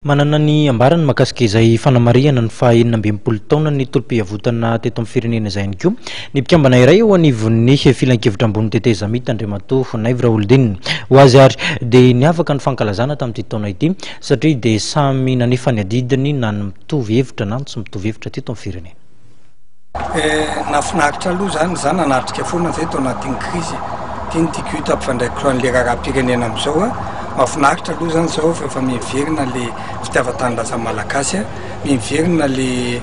Manana ny ambarany mahakasika izay fanamarihana ny faha 66 taonan'ny tolom-piavotana teto amin'ny firenena izay ihany koa ny mpikambana iray eo anivon'ny filankevitra ambony tetezamita, Andriamatoa Naivo Raholdina. Ho azy ary dia niavaka ny fankalazana tamin'ity taona ity satria dia samy nanefa ny adidiny na ny mitovy hevitra na ny tsy mitovy hevitra teto amin'ny firenena. Nahafinaritra aloha zany, za nanatrika foana zay tao anatin'ny krizy, ty no tiako hita ampifandraikiko an'le raharaham-pirenena am'zao a, mahafinaritra aloha zany zao fa efa miverina le fitiavan-tanindrazana malagasy a, miverina le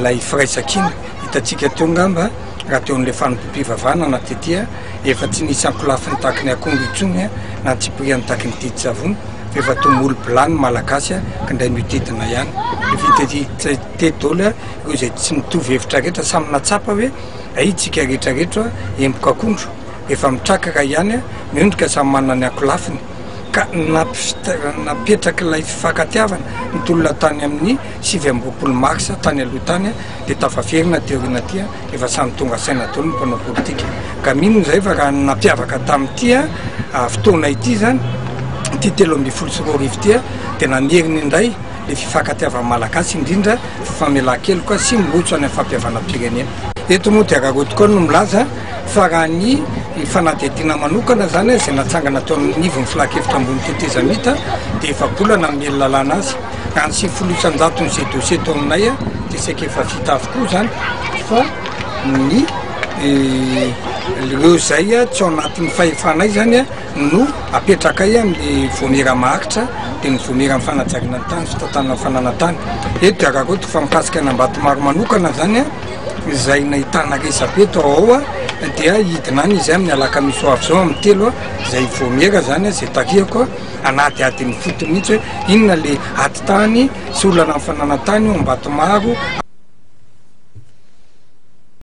lay firaisankina, hitantsika teo ngamba raha teo am'le fanompoam-pivavahana na tety a, efa tsy nisy ankolafiny tahaky ny akondro intsony a, na antsipiriany tahaky ny didin-tsavony fa efa toa molo-bilany ny malagasy a, ka indray mihodidina ihany, efa hita tety daholo a. Ireo izay tsy mitovy hevitra rehetra samy nahatsapa hoe hay tsika rehetra rehetra emboka akondro efa mitrakaka ihany miondrika samy manana ny ankolafiny ka napetrak'ilay fifankatiavana ny tolona tany amin'ny 29 mars tany aloha tany dia tafaverina aty aoriana aty efa samy tonga saina daholo ny mpanao politika ka mino izay fa raha ny nampiavaka tamin'ity fotoana ity izany ity 2013 ity dia namerina indray le fifankatiavan'ny Malagasy indrindra fifamelan-keloka sy miroso any amin'ny fampihavanam-pirenena. Eto moa dia Rakoto koa no milaza fa raha ny fanadihadiana manokana izany izay natsangana teo anivon'ny filankevitra ambony tetezamita dia efa-bolana no namely lalàna azy. Raha ny 90 isan-jaton'izay dossier tao aminay dia saika efa vita avokoa izany fa ny ireo izay tsy ao anatin'ny fahefanay izany no apetrakay amin'ny vaomiera maharitra dia ny vaomieran'ny fanajariana ny tany, fitantanana ny fananan-tany. Eto dia araraotiko fa mikasika an'Ambatomaro manokana izany izay nahitana resabe tao ao dia hidina any izy amin'ny alakamisy ho avy izao amin'ny 3 izay vaomiera izany izay tarihako hanadihady ny fotony mihitsy hoe inona le ady tany sy olana amin'ny fananan-tany ao Ambatomaro.